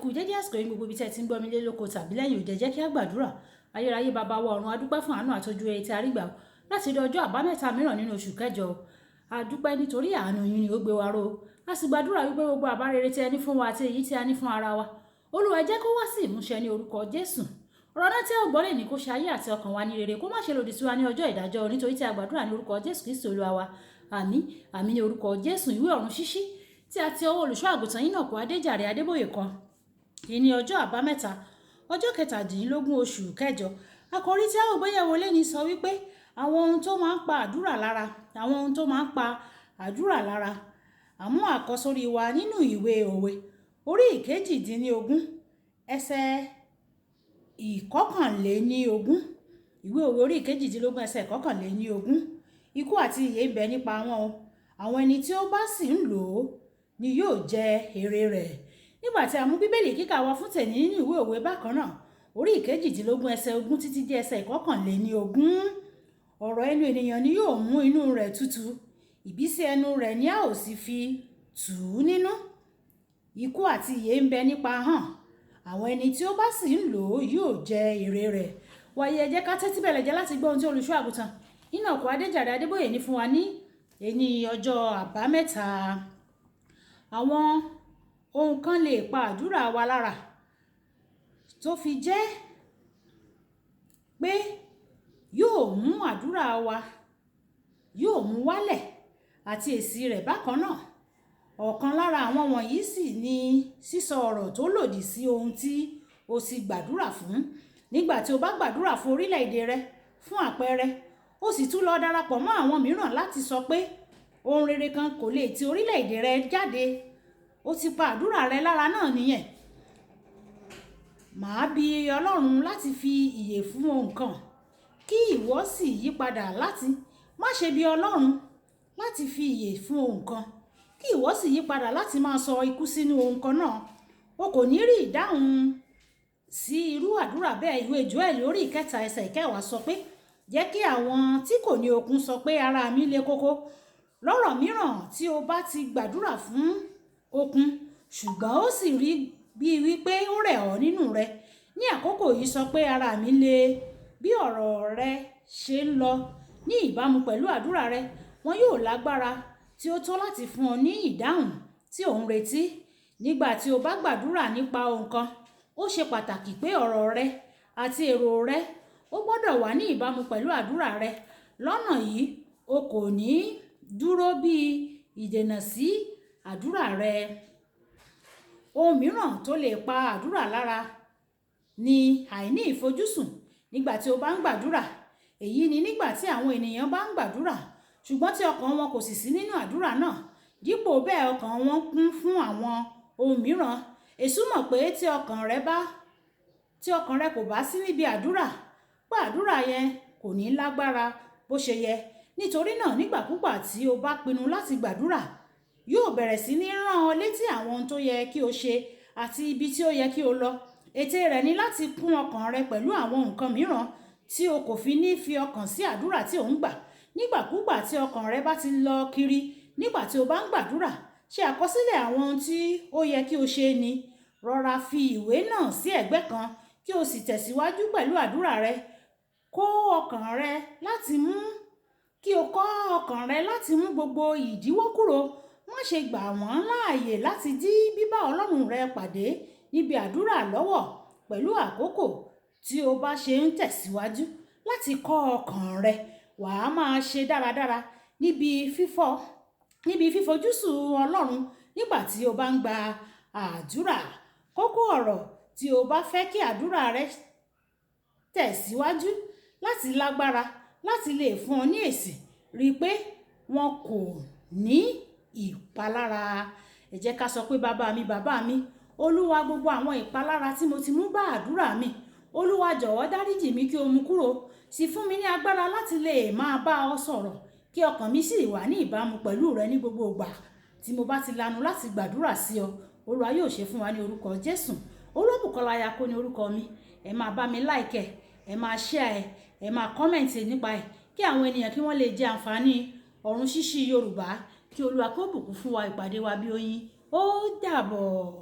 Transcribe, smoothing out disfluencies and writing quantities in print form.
Kú dédé àsìkò yìí, gbogbo ibi tí ẹ ti ń gbọ́ mi lé lóko tàbí lẹ́yìn òde. Jẹ́ kí á gbàdúrà. Ayérayé, bàbá wa ọ̀run, a dúpẹ́ fún àánú àtọ́jú ẹ tí a rí gbà láti rí ọjọ́ àbámẹ́ta mìíràn nínú oṣù kẹjọ. A dúpẹ́ nítorí àánú yín ni ó gbé wa ró. A sì gbàdúrà wípé gbogbo àbá rere tí ẹ ní fún wa àti èyí tí a ní fún ara wa, Olúwa, jẹ́ kó wá sí ìmúṣẹ ní orúkọ Jésù. Ọ̀rọ̀ náà tí a gbọ́ lè ní kó ṣe ayé àti ọkàn wa ní rere, kó má ṣe lòdì sí wa ní ọjọ́ ìdájọ́, nítorí tí a gbàdúrà ní orúkọ Jésù Kristi Olúwa wa. Àmín, àmín ní orúkọ Jésù. Ìwé Ọ̀run Ṣíṣí tí a ti ọwọ́ olùṣọ́ àgùntàn yín náà kó Adéjàre Adébóyè kan ìní ọjọ́ àbámẹ́ta, ọjọ́ 17 oṣù kẹjọ. Àkòrí tí a ó gbéyẹ̀wò lẹ́ni sọ wípé àwọn ohun tó máa ń pa àdúrà lára, àwọn ohun tó máa ń pa àdúrà lára. Àmú àkọ́sórí wa nínú ìwé Òwe orí 18, ẹsẹ̀ 21. Ìwé Òwe orí 18, ẹsẹ̀ 21. Ikú àti ìyè ń bẹ nípa wọn o, àwọn ẹni tí ó bá sì ń lò ó ni yóò jẹ èrè rẹ̀. Nígbà tí a mú Bíbélì kíkà wa fún tẹ̀ní nínú ìwé Òwe bákan náà, orí 18, ẹsẹ̀ 20 títí dé ẹsẹ̀ 21. Ọ̀rọ̀ ẹnu ènìyàn ni yóò mú inú rẹ̀ tutù, ìbísí ẹnu rẹ̀ ni a ó sì fi tù ú nínú. Ikú àti ìyè ń bẹ nípa ahọ́n, àwọn ẹni tí ó bá sì ń lò ó yóò jẹ èrè rẹ̀. Wàyí, ẹ jẹ́ ká tẹ́tí bẹ̀lẹ̀ jẹ́ láti gbọ́ ohun tí olùṣọ́ àgùntàn Enoch Adéjàre Adébóyè ní fún wa ní èní ọjọ́ àbámẹ́ta. Àwọn ohun kan lè pa àdúrà wa lára tó fi jẹ́ pé yóò mú àdúrà wa, yóò mú wálẹ̀ àti èsì rẹ̀ bákan náà. Ọ̀kan lára àwọn wọ̀nyí sì ni sísọ ọ̀rọ̀ tó lòdì sí ohun tí o sì gbàdúrà fún. Nígbà tí o bá gbàdúrà fún orílẹ̀-èdè rẹ, fún àpẹẹrẹ, ó sì tún lọ darapọ̀ mọ́ àwọn mìíràn láti sọ pé ohun rere kan kò lè ti orílẹ̀-èdè rẹ jáde, ó ti pa àdúrà rẹ lára náà nìyẹn. Màá bi Ọlọ́run láti fi ìyè fún ohun kan, kí ìwọ sì yí padà láti má ṣe bi Ọlọ́run láti fi ìyè fún ohun kan, kí ìwọ sì yí padà láti máa sọ ikú sínú ohun kan náà. O kò ní rí ìdáhùn sí irú àdúrà bẹ́ẹ̀. Ìwé Joel orí 3, ẹsẹ̀ 10 sọ pé, "Jẹ́ kí àwọn tí kò ní okun sọ pé ara mi le koko." Lọ́rọ̀ mìíràn, tí o bá ti gbàdúrà fún okun, ṣùgbọ́n ó sì rí bíi wípé ó rẹ̀ ọ́ nínú rẹ, ní àkókò yìí sọ pé ara mi le. Bí ọ̀rọ̀ rẹ ṣe ń lọ ní ìbámu pẹ̀lú àdúrà rẹ, wọn yóò lágbára tí ó tó láti fún ọ ní ìdáhùn tí ò ń retí. Nígbà tí o bá gbàdúrà nípa ohun kan, ó ṣe pàtàkì pé ọ̀rọ̀ rẹ àti èrò rẹ ó gbọ́dọ̀ wà ní ìbámu pẹ̀lú àdúrà rẹ. Lọ́nà yìí, o kò ní dúró bí ìdènà sí àdúrà rẹ. Ohun mìíràn tó lè pa àdúrà lára ni àìní ìfojúsùn nígbà tí o bá ń gbàdúrà. Èyí ni nígbà tí àwọn ènìyàn bá ń gbàdúrà, ṣùgbọ́n tí ọkàn wọn kò sì sí nínú àdúrà náà. Dípò bẹ́ẹ̀, ọkàn wọn kún fún àwọn ohun mìíràn. Èṣù mọ̀ pé tí ọkàn rẹ kò bá sí níbi àdúrà, pé àdúrà yẹn kò ní lágbára bó ṣe yẹ. Nítorí náà, nígbàkúgbà tí o bá pinnu láti gbàdúrà, yóò bẹ̀rẹ̀ sí ní rán ọ létí àwọn ohun tó yẹ kí o ṣe àti ibi tí ó yẹ kí o lọ. Ète rẹ̀ ni láti kún ọkàn rẹ pẹ̀lú àwọn nǹkan mìíràn tí o kò fi ní fi ọkàn sí àdúrà tí ò ń gbà. Nígbàkúgbà tí ọkàn rẹ bá ti lọ kiri nígbà tí o bá ń gbàdúrà, ṣe àkọsílẹ̀ àwọn ohun tí ó yẹ kí o ṣe ni. Rọra fi ìwé náà sí ẹ̀gbẹ́ kan kí o sì tẹ̀síwájú pẹ̀lú àdúrà rẹ. Kó ọkàn rẹ láti mú kí o kọ́ ọkàn rẹ láti mú gbogbo ìdíwọ́ kúrò. Má ṣe gbà wọ́n láàyè láti dí bíbá Ọlọ́run rẹ pàdé níbi àdúrà lọ́wọ́. Pẹ̀lú àkókò tí o bá ṣe ń tẹ̀síwájú láti kọ́ ọkàn rẹ, wà á máa ṣe dáradára níbi fífojúsùn Ọlọ́run nígbà tí o bá ń gba àdúrà. Kókó ọ̀rọ̀: tí o bá fẹ́ kí àdúrà rẹ tẹ̀síwájú láti lágbára láti lè fún ọ ní èsì, rí i pé wọn kò ní ìpalára. Ẹ jẹ́ ká sọ pé, "Bàbá mi, bàbá mi, Olúwa, gbogbo àwọn ìpalára tí mo ti mú bá àdúrà mi, Olúwa, jọ̀wọ́ dáríjì mi kí o mú kúrò. Sì fún mi ní agbára láti lè máa bá ọ sọ̀rọ̀, kí ọkàn mi sì wà ní ìbámu pẹ̀lú rẹ ní gbogbo ìgbà tí mo bá ti lanu láti gbàdúrà sí ọ." Olúwa yóò ṣe fún wa ní orúkọ Jésù. Olúbùkọ́lá Ayako ní orúkọ mi. Ẹ máa bá mi like ẹ, ẹ máa share ẹ, ẹ máa comment nípa ẹ, kí àwọn ènìyàn kí wọ́n lè jẹ àǹfààní Ọ̀run Ṣíṣí Yorùbá. Kí Olúwa kó bùkún fún wa. Ìpàdé wa bí oyin. Ó dàbọ̀.